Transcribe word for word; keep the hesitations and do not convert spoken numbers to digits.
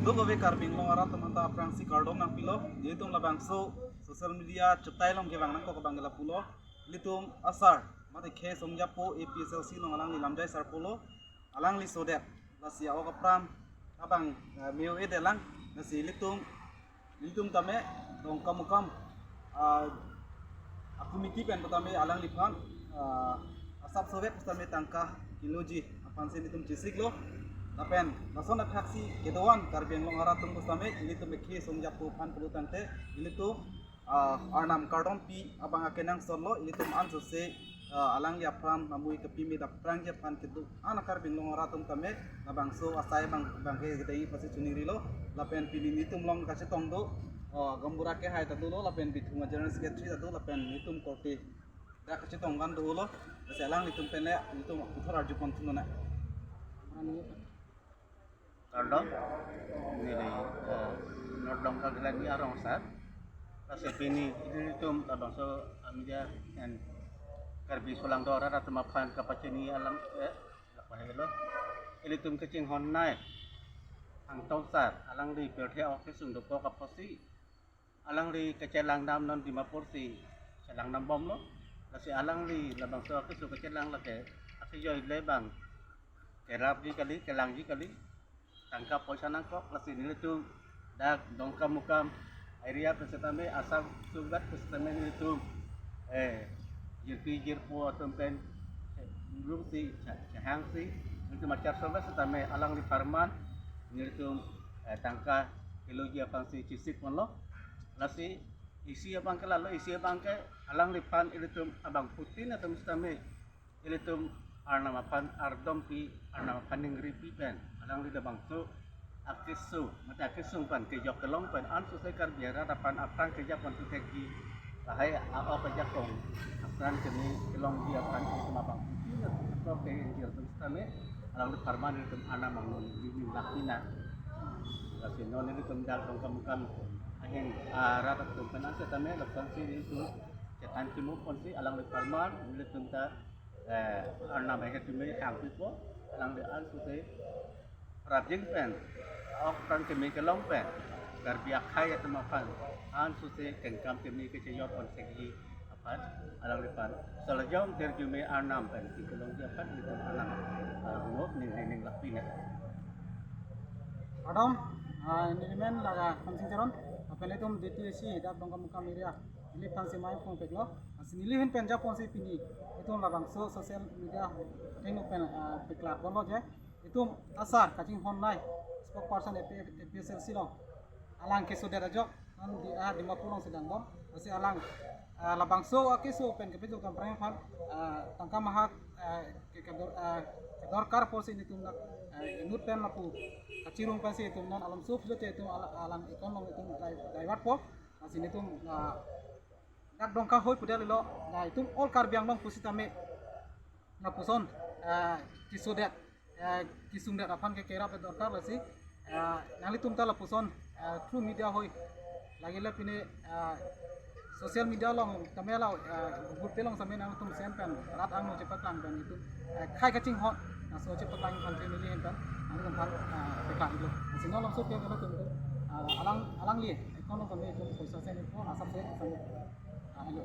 Dolo kave Karbi Anglong arat atum aphan ta aphrangsi kardom nangpilo. Nelitum labangso social media chetai along kevang nangkok abang ke lapulo. Nelitum asar mate K Songjapo A P S L C along alangli lamjai sarpo lo. Alangli sodet. Lasi a-ok apran abang, eh, me-o-edet lang. Lasi nelitum, nelitum tame Dongkamukam, ah, a-committee pen tame alangliphan, ah, asap sodet tame tangka kiloji aphansi nelitum chesiklo. Lapen lason athaksi kedo-an Karbi Anglong arat atum tame nelitum K Songjapo aphan pulo tangte nelitum, ah, Arnam kardom pi abang akenangsot lo. Nelitum ansose, ah, alangli apran namui kepimit aphrangsi aphan kedo-an Karbi Anglong arat atum tame labangso asai abang abang ke kedeng pasi chuningrilo. Lapen pini nelitum along kachetong do, ah, Gaonbura kehai ta dolo lapen Bithung a-General Secretary ta do lapen nelitum korte dak kachetong kan dolo. Lasi alanglitum pen le nelitum puthot arjupon thulo na. Kardom, neli, eh, North Dongka Gelani arong asar. Lasi pini nelitum labangso media and Karbi Solangdo arat atum aphan kapachini alam, eh, lapahelo. Ilitum kachinghon nai Angtong sar, alangli pirthe ok kesung dokok apotsi alangli kachelang dam non Dimapur si chelang dam bomlo. Lasi alangli labangso akeso kachelang lake akejoi le abang kerapji kali, kelangji kali, tangka poisa nangkok. Lasi nelitum dak Dongkamukam area pen setame, asap sugat pen setame nelitum, eh, jirpi jirpo atum pen, eh, rungsi, cha-, chehangsi nelitum achar sobat setame alangli apharman nelitum, eh, tangka kiloji aphansi chesikponlo. Lasi isi abang ke lalo, isi abang ke alangliphan ilitum abangphutin atum setame ilitum Arnam aphan ardompi, Arnam aphan ningripi pen alangli labangso akeso mate akesung pen kejok kelong pen ansose Karbi arat aphan aphrang kejapon tu thekji, lahai a-ok ajakong apran keme kelongji aphan ilitum abangphutin atum ke injil atum setame alangli apharman ilitum Arnam angno ningri ningri lakpina. Lasi non ilitum dak Dongkamukam ahin arat atum pen setame lapuson si ilitum chethan chimuponsi alangli apharman ilitum ta, eh, Arnam ahe tumi thangpipo, alangli ansose prapjin pen, ok apran keme kelong pen, Karbi akhei atum aphan ansose kengkam keme kecheyopon thekji aphan alangliphan salajong terjume Arnam pen kikelongji aphan ilitum Arnam, ah, mo ning ning ning lakpina. Kardom, ah, neli men laga Khamsing Teron, lapen ilitum D T A C dak Dongkamukam area, neli aphansi mai phone peklo. Lasi neli ahin pen japonsi pini ilitum labangso social media thengno pen, ah, peklak bomlo je, ilitum asar kachinghon nai spokesperson A P F, A P S L C along alang kesodet ajok, non di, ah, Dimapur alongsi langbom. Lasi alang, ah, labangso akeso pen kepejok dam aphrang aphan, ah, tangka mahak, ah, ke, ke dor-, ah, kedorkar apotsi nelitum dak, ah, inut pen lapu kachirung pensi ilitum non alam sup jote ilitum ala-, alang account along ilitum dai-, divert po. Lasi nelitum, ah, dak Dongka hoi pudet lelo, ah, ilitum all Karbi Anglong pusitame lapuson, ah, kesodet, ah, kesungdet aphan ke kerap dorkar. Lasi, ah, nanglitum ta lapuson, ah, through media hoi, lagi le pine, ah, social media along tame la, ah, Google Pay along tame nanglitum send pen rat angno chepaklang pen ilitum, ah, khei kachinghon, laso chepaklang aphan ke neli ahin pen nanglitum aphan, ah, peklanglo. Lasi non alam sup ke ilitum, ah, alang, alangli account along tame ilitum poisa send po, asap send, asap send, ah, helo.